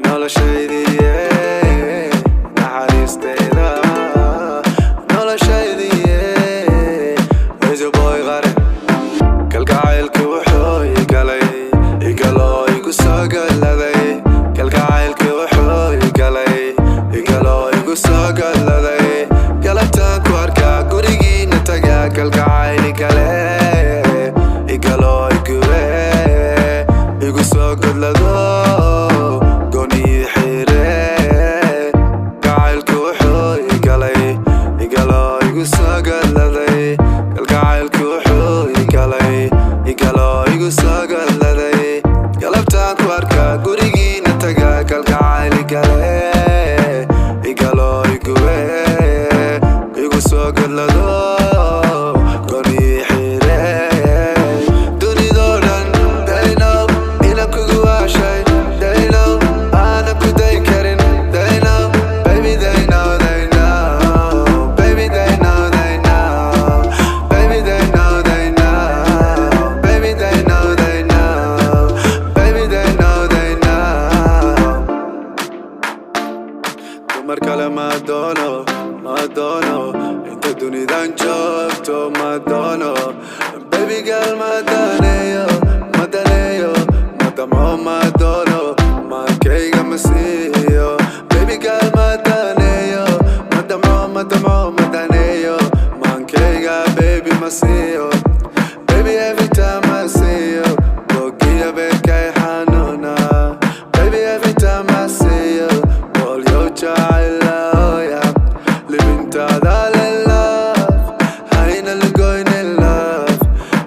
Noloshaydiye, naxariisteeda. Noloshaydiye, is your boy Qare. Kalgacaylka wuxuu igalay, igaloo igu soo galladay. Kalgacaylka wuxuu igalay, igaloo igu soo galladay. Galabtaan ku arkaa, gurigiina tagaa. Kalgacayli kale igaloo igube, igu soo godlado, goonii xire. Kalgacaylka wuxuu igalay, igaloo igu soo galladay. Kalgacaylka wuxuu igalay, igaloo igu soo galladay. Galabtaan ku arkaa, gurigiina tagaa. Kalgacayli kale igaloo igube, igu soo godlado, goonii xire. Dunidoo dhan, they know inaan kugu waashay. They know aanan ku dayn karin. They know, baby, they know, they know. Baby, they know, they know. Baby, they know, they know. Baby, they know, they know. Baby, they know, they know. Dumar kale ma doono, ma doono. Inta dunidan joogto ma doono. Baby girl, ma daneeyo, ma daneeyo, ma damco, ma doono, maankayga ma siiyo. Baby girl, ma daneeyo, ma damco, ma damco, ma daneeyo, maankayga, baby, ma siiyo. Baby, every time I see you, bogiya beerkay xanuuna. Baby, every time I see you, boolyo jacaylaoya. Libintaada le love, hayna lugoyne love.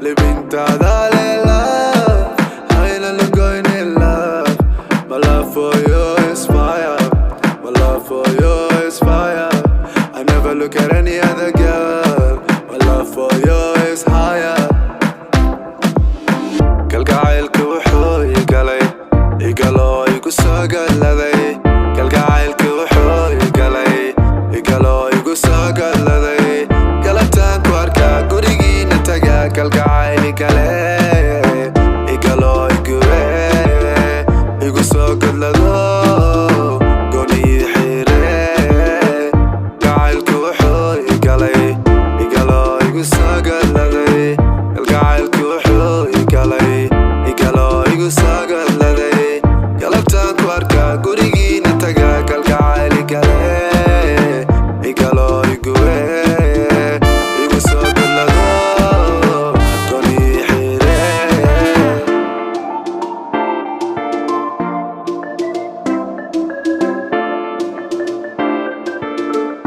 Libintaada le love, hayna lugoyne love. My love for you is fire. My love for you is fire. I never look at any other girl. My love for you is higher. Kalgacaylka wuxuu igalay, igaloo igu soo galladay. Kalgacaylka wuxuu igalay, igaloo igu soo galladay. Galabtaan ku arkaa, gurigiina tagaa. Kalgacayli kale igaloo igube, igu soo godlado, goonii xire. Kalgacaylka wuxuu igalay, igaloo igu soo galladay. Kalgacaylka wuxuu igalay, igaloo igu soo galladay. Galabtaan ku arkaa, gurigiina tagaa. Kalgacayli kale igaloo igube, igu soo godlado, goonii xire.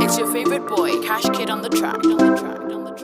It's your favorite boy, Cash Kid on the track. On the track. On the